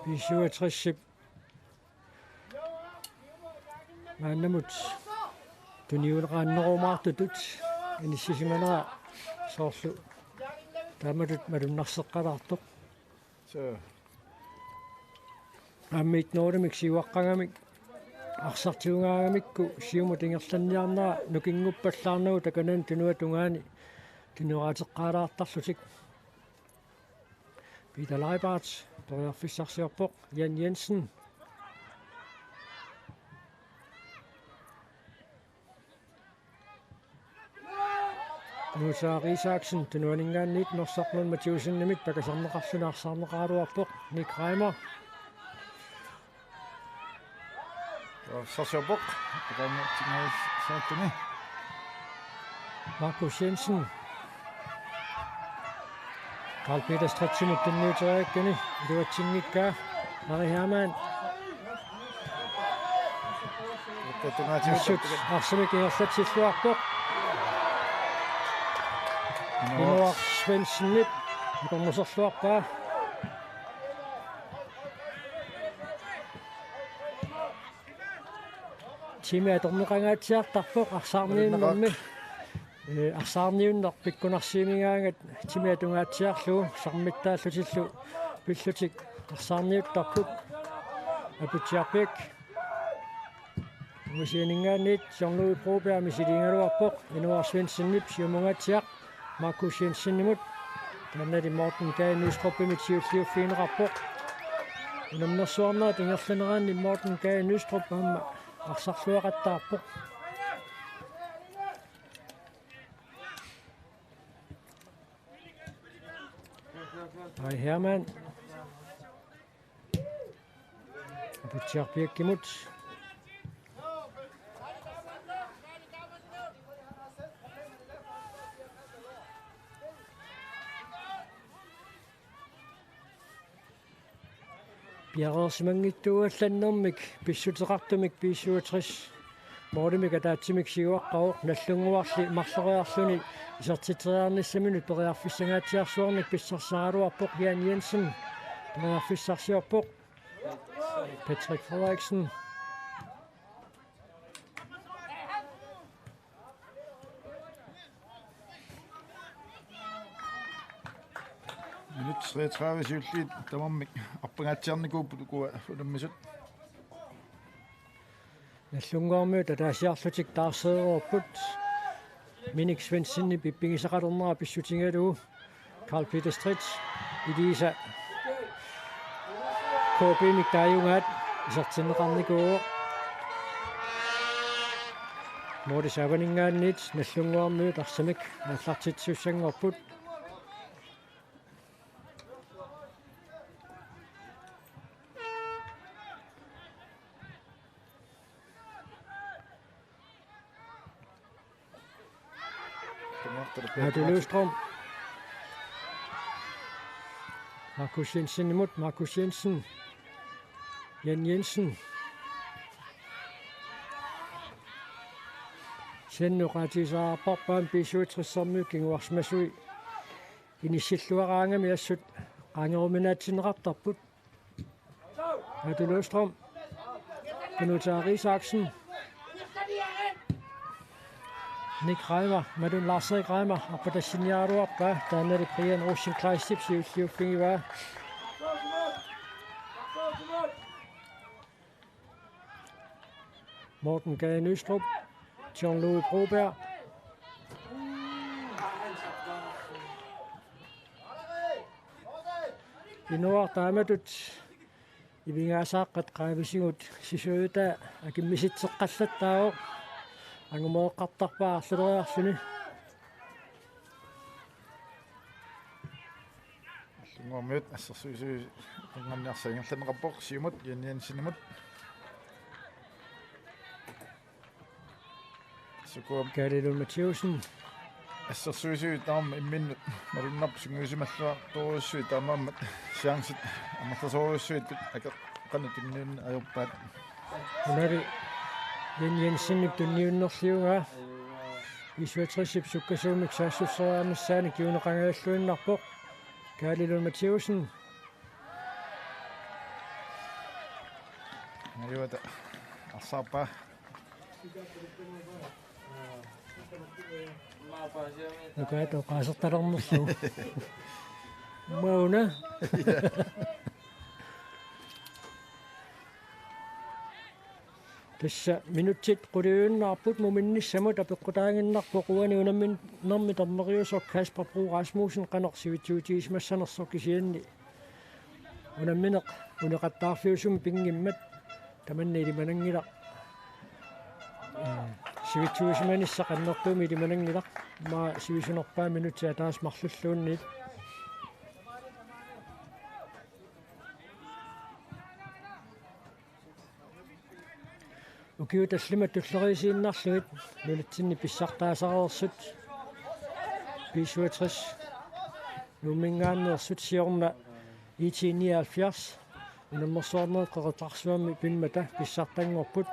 B syvogtresip maannamut tuniuleqaannerumaartutut inissisimanera soorlu taamatut malunnarseqqalaartoq. Suu. Aamma et nul-imik siuaqqagamik arsartuugaagamikku siumut ingerlanniarnera nukinnguppallaarnagu takanani tunuata tungaani tuniorateqqaalaartarlutik. Peter Leibart periarfissarsiorpoq. Jan Jensen. Nuusaaq Isaksen tunuaninngaanniit Norsaq Lund Mathæussenimit pakasarneqarluni arsaarneqaraluarpoq. Nick Reimer. Sarsarpoq. Takanna tingaus saattuni. Markus Jensen. Karl Peter Stridtimut tunniuteriakkani iluatsinngikkaa. Ari Hermann. Assut arsamik ingerlatsilluarpoq. Noah Svendsenip akornuserluarpaa. Timi atorneqangaatsiartarpoq arsaarniunnermi. Ee, arsaarniunneq pikkunarsiumigaangat timi atungaatsiarlugu sammittaallutillu pillutik arsaarniuttarput. Aputsiarpiak. Ungasianinngaanniit Jean-Louis Broberg misiliigaluarpoq. Noah Svendsenip siumungaatsiaq. Markus Jensenimut. Taannali Morten Gade Nystrupimit siulliuffigineqarpoq. Unammersuarnerat ingerlaneraanni Morten Gade Nystrup aamma arsarluaqattaarpoq. Ari Hermann. Aputsiarpiakkimut. Piareersimanngitsuugallannermik pissuteqartumik B syvogtres. Målimik ataatsimik siuaqqavoq, Nagdlunguarli marloriarluni isertitseriarnissaminut periarfissangaatsiarsuarnik pissarsisaraluarpoq Jan Jensen. Periarfissarsiorpoq Patrick Frederiksen. Minut treogtredive siulliit tamarmik arpangaatsiarnikuupput ukua unammisut. Nagdlunguarmiut ataasiarlutik taarsereerput. Minik Svendsenip ippigisaqalernera pissutigalugu Karl Peter Stridts, Elisa K B-mik taajugaat isertinneqarnikuuvoq. Målip saavaninngaanniit Nagdlunguarmiut arsamik aallartitsisussanngorput. Atu Løvstrøm. Markus Jensenimut, Markus Jensen. Jan Jensen. Siannukaatiisaarparpaan B syvogtressermiut kinguarsimasui inissilluaraangami assut qaangeruminaatinneqartarput. Atu Løvstrøm. Kunutaa Isaksen. Nick Reimer, Madun Lars-Erik Reimer, arpatassiniaraluarpaa, taannali Brian Rosenkleistip siulliuffigivaa. Morten Gade Nystrup, John Louis Broberg. Inuar taamatut ivigaasaaqqat qaavisigut sisuuta akimmisitseqqallattaavoq, angumeeqqartarpaa arlaleriarluni. Allanngormiut assersuisui qanganniarsa ingerlanneqarpoq siumut Jan Jensenimut. Sukuam Kaali Lund Mathiussen. Assersuisui taama imminnut malunnarpoq sungiusimalluartorujussuit taamaammat chancit amerlasoorujussuit akeqqanut tunniunneq ajorpaat. Unali Jan Jensenip tunniunnerliugaa. B syvogtresip sukkasuumik saassusseriarnissaani kinguneqangajalluinnarpoq. Kaali Lund Mathiussen. Ajuata arsaarpaa. Nukaata oqaasertalernerlugu. Mauna. Tassa minutsit quliuinnarput muminnissamut apeqqutaaginnarpoq uani unamminermi dommeriusoq Kasper Bro Rasmussen qanoq sivitsuutigisimassanersoq kisianni unammineq uneqattaarfiusumik pinngimmat tamanna ilimananngilaq. Ee, sivitsuusimanissaq annertuumik ilimananngilaq. Aamma sivisunerpaat minutsit ataaseq marlulluunniit. Ukiut tallimat tulleriiaasiinnarlugit nunatsinni pissartaasareersut B syvogtres Nuumminngaanneersut siorna IT nioghalvfjerds unammersuarnerit Qeqertarsuarmi pimmata pissartanngorput.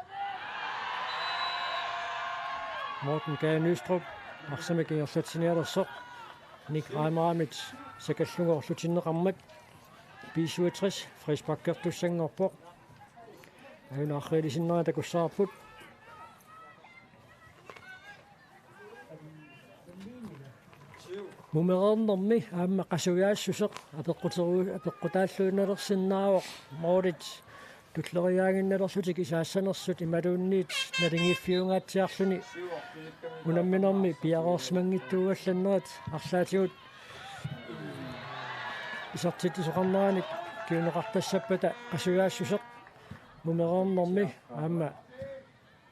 Morten Gade Nystrup arsamik ingerlatsinialersoq Nick Reimerimit sakallugu orlutinneqarmat B syvogtres frisparkertussanngorpoq. Aajuna arriilisinnera takussavarput. Mumereernermi aamma qasujaassuseq apeqquteru-, apeqqutaalluinnalersinnaavoq, målit tulleriiaaginnalerlutik isaassanersut imaluunniit naligiiffiungaatsiarluni unamminermi piareersimanngitsuugallannerat arlaatigut isertitsisoqarneranik kinguneqartassappata qasujaassuseq mumereernermi aamma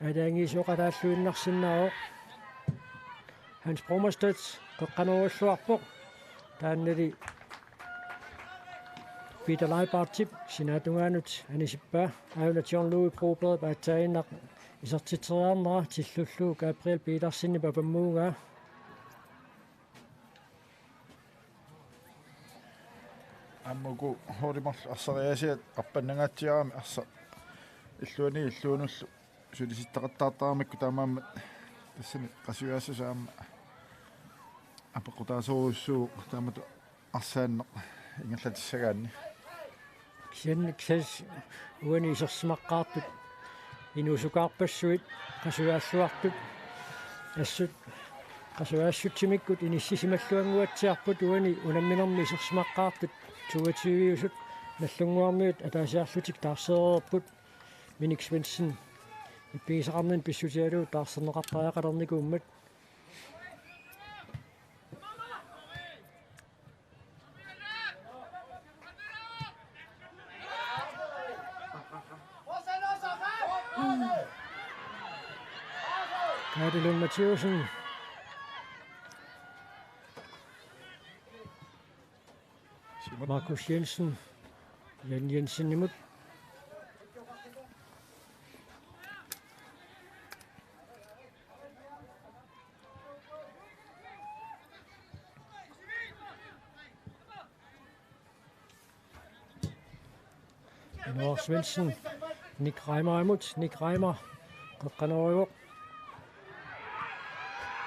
aalajangiisooqataalluinnarsinnaavoq. Hans Bromerstedt qeqqanoorulluarpoq. Taannali Peter Leibartip sinaatungaanut anisippaa. Aajuna John Louis Broberg paatsaaginnaq isertitseriarnera tillullugu Gabriel Petersenip apammuugaa. Aamma uku holdit marluk arsariaasiat arpannangaatsiarami arsaq illuanut illuanullu sulisittaqattaartaramikku taamaammat tassani qasujaassuseq aamma apeqqutaasorujussuuvoq taamatut arsaanneq ingerlatissagaanni. Kisianni kisianni uani isersimaqqaartut inuusukaarpassuit qasujaalluartut assut qasujaassutsimikkut inissisimalluannguatsiarput uani unamminermi isersimaqqaartut toogtyve-usut Nagdlunguarmiut ataasiarlutik taarsereerput. Minik Svendsen ippigisaqarnini pissutigalugu taarserneqartariaqalernikuummat. Kaadi Lund Mathiussen. Simon. Markus Jensen. Jan Jensenimut. Noah Svendsen, Nick Reimerimut, Nick Reimer, qeqqanoorivoq.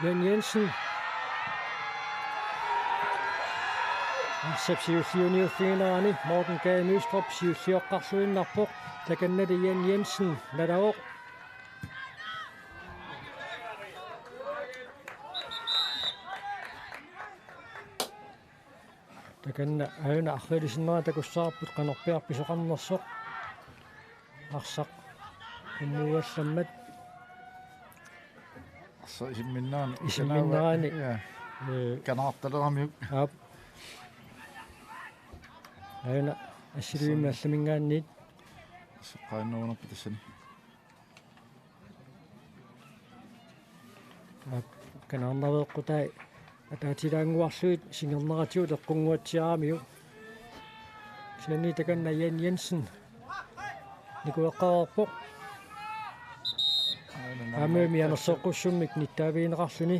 Jan Jensen. Arsap siulliuniuffiginerani Morten Gade Nystrøp siullioqqarluinnarpoq, takannali Jan Jensen nalavoq. Takanna aajuna arriilisinnera takussavarput qanorpiaq pisoqarnersoq. Arsaq qummugallammat. Arsaq isimminnerani. Isimminnerani. Ja. Ee, kanaartaleramiuk. Aap. Aajuna assilivimmik allaminngaanniit. Soqqaannuunerput tassani. Kanaarnaveeqqutai ataatilaannguarlugit singerneratigut eqqunnguatsiaramiuk. Kisianni takanna Jan Jensen nikueqqareerpoq. Aamma mianersoqqussummik nittaavigineqarluni.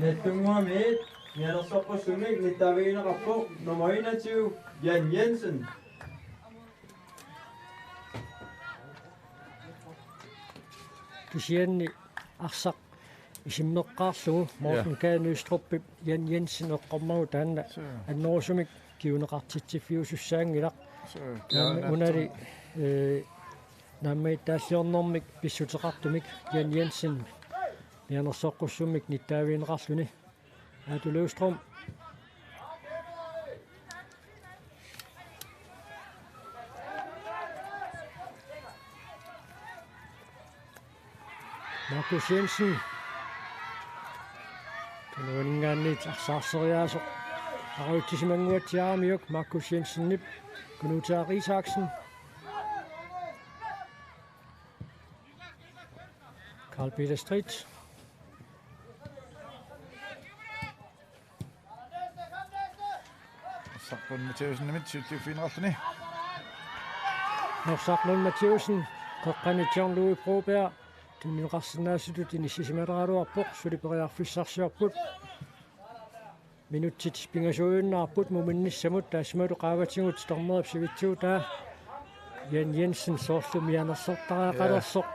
Nallunnguamit mianersoqqussummik nittaavigineqarpoq nummer enogtyve, Jan Jensen. Kisianni arsaq isimmeqqaarlugu Morten Gade Nystrøpip Jan Jensen eqqormagu taanna annerusumik kinguneqartitsiffiusussaanngilaq. Taanna unali, ee, naammagittaalliornermik pissuteqartumik Jan Jensen mianersoqqussummik nittaavigineqarluni. Aatu Løvstrøm. Markus Jensen. Tunuaninngaanniit arsaarseriaasoq. Aruitsisimanguatsiaramiuk Markus Jensenip. Kunuutaaq Isaksen. Karl Peter Strid. Norsaq Lund Mathiassenimit siulliuffigineqarluni. Norsaq Lund Mathiassen, qeqqani John Louis Broberg, tunniuteqarsinnaasutut inissisimaleraluarpoq, suli periarfissarsiorput. Minutsit pingasuinnaapput muminnissamut, taassumalu qaavatigut dommerip sivitsuutaa Jan Jensen soorlu mianersortariaqalersoq.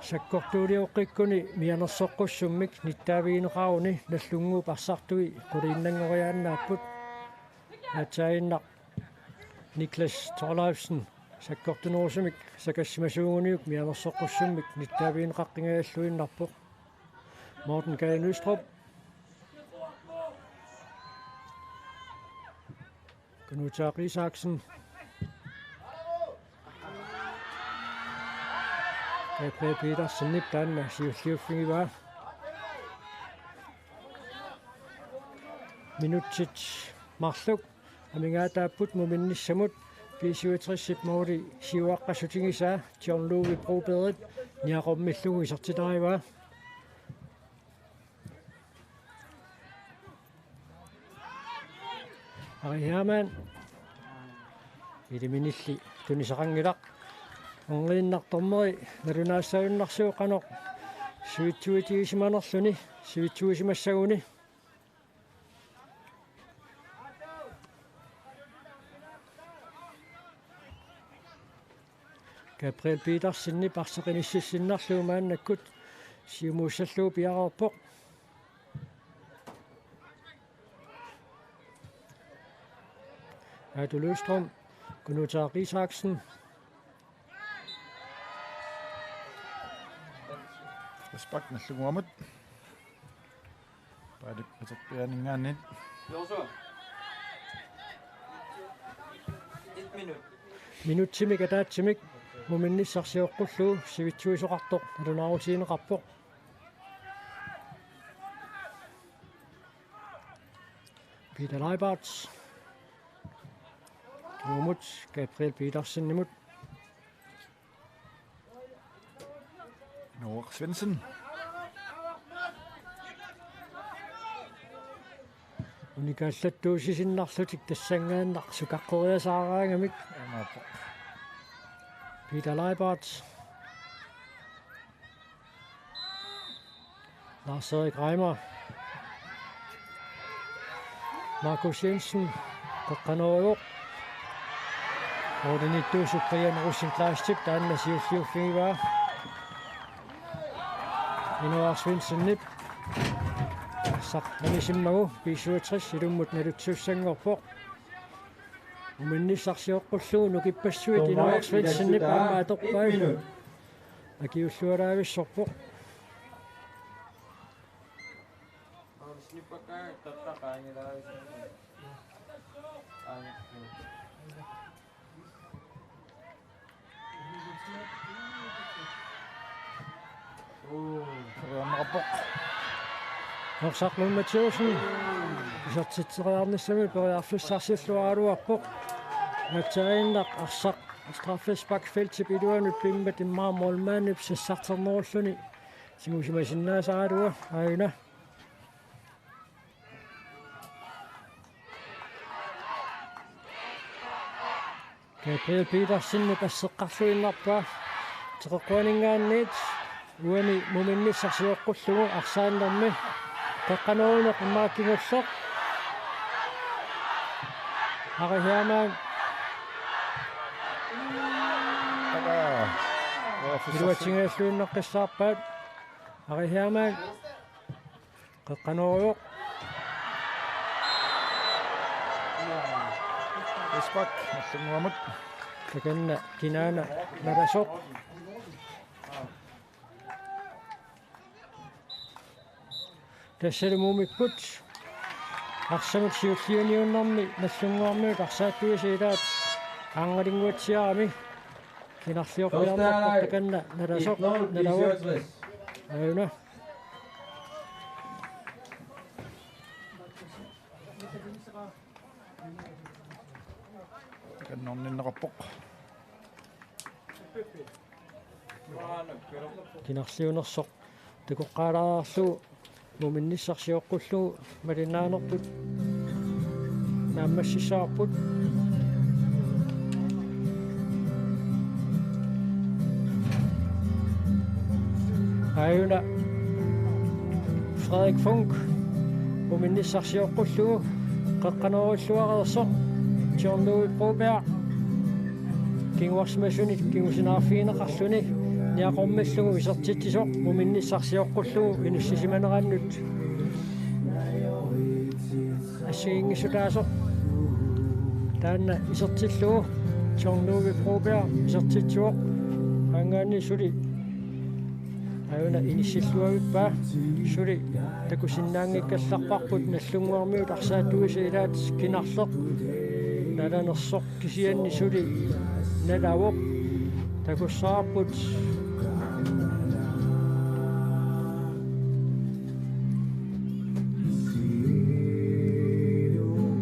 Sakkortuulioqqikkuni mianersoqqussummik nittaavigineqaruni Nagdlunguup arsartui quliinnanngoriaannaapput. Aatsaaginnaq Niklas Thorleifsen sakkortunerusumik sakassimasuuguniuk mianersoqqussummik nittaavigineqaqqingajalluinnarpoq. Morten Gade Nystrøp. Kunuutaaq Isaksen. Gabriel Petersenip taanna siulliuffigivaa. Minutsit marluk amigaataapput muminnissamut, B syvogtres-ip måli siuaqqassutigisaa John Louis Brobergip niaqormillugu isertitarivaa. Ari Hermann. Iliminilli tunisaqanngilaq. Orniinnaq dommeri nalunaassagunnarsuuvoq qanoq sivitsuitigisimanerluni, sivitsuisimassaguni. Gabriel Petersenip arsaq inississinnarlugu maannakkut siumuussallugu piareerpoq. Aatu Løvstrøm, Kunuutaaq Isaksen. Frispark Nagdlunguamut. Paali atorpiaaninngaanniit. Minutsimik ataatsimik muminnissaq sioqqullugu sivitsuisoqartoq nalunaarutigineqarpoq. Peter Leibartz. Tuumut Gabriel Petersenimut. Noah Svendsen. Unikaallattuussisinnarlutik tassanngaannaq sukaqqeriasaaraangamik. Imaappoq. Peter Leibartz. Lars-Erik Reimer. Markus Jensen, qeqqanooruvoq. Oornittuusup Brian Rosenqvistip taanna siulliuffigivaa. Inoar Svendsenip arsaq anisimmagu B syvogtres ilummut naluttuussanngorpoq. Muminnissaq sioqqullugu nukippassuit Inoar Svendsenip aamma atorpai. Akiullualaavissorpoq. Periarneqarpoq. Norsaq Lund Mathæussen isertitseriarnissamut periarfissarsilluaraluarpoq. Aatsaannaq arsaq straffesparkfeltip iluanut pimmat immaqa målmandip sassarternerulluni tigusimasinnaasaraluaq aajuna. Gabriel Petersenip asseqqarluinnarpaa. Teqeqquaninngaanniit uani Muminnissaq sioqqullugu arsaannermi. Qeqqanooruneq immaqa kingulleq. Ari Hermann. Aa. Iluatsinngilluinnaqqissaarpaat. Ari Hermann. Qeqqanooruvoq. Frispark, Nagdlunguamut. Takanna kinaana nalasoq. Tassalu Mumikkut arsamut siulliuniunnermi Nagdlunguarmiut arsaattuisa ilaat aanngalinnguatsiarami. Kinarliorpiarnerpoq takanna nalasoq nalavoq. Aajuna. Takanna orninneqarpoq. Kinarliunersoq takoqqaalaarlugu Muminnissaq sioqqullugu malinnaanerput naammassissavarput. Aajuna Frederik Funch Muminnissaq sioqqullugu qeqqanooruilluareersoq. John Ludvig Broberg kinguarsimasunit kingusinaarfigineqarluni niaqormillugu isertitsisoq Muminnissaq sioqqullugu inissisimanerannut assigiinngissutaasoq. Taanna isertillugu John Ludvig Broberg isertitsivoq. Maanngaanniit suli aajuna inissilluavippaa. Suli takusinnaanngikkallarparput Nagdlunguarmiut arsaattuisa ilaat kinarleq nalanersoq kisianni suli nalavoq. Takussavarput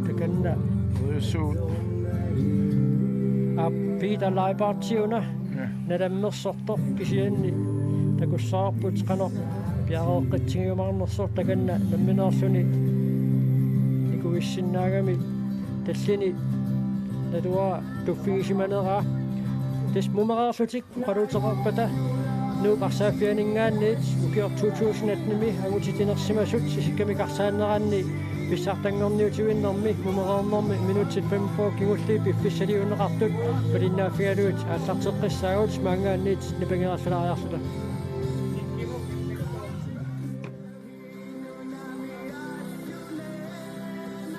takanna. Uissuut. Aa, Peter Leibartiuna. Ja. Nalammersortoq kisianni takussavarput qanoq piareeqqitsigiumaarnersoq takanna nammineerluni nikuissinnaagami tallini naluara tuffigisimaneraa. Tassa mumereerlutik oqaluuteqarpata Nuup arsaaffianinngaanniit ukioq to tusind atten-imi angutit inersimasut isikkamik arsaanneranni pissartanngorniutivinnermi mumereernermi minutsit femogfyrre kingulliit piffissaliunneqartut malinnaaffigalugit aallarteqqissaagut, maanngaanniit nipangerallalaariarluta.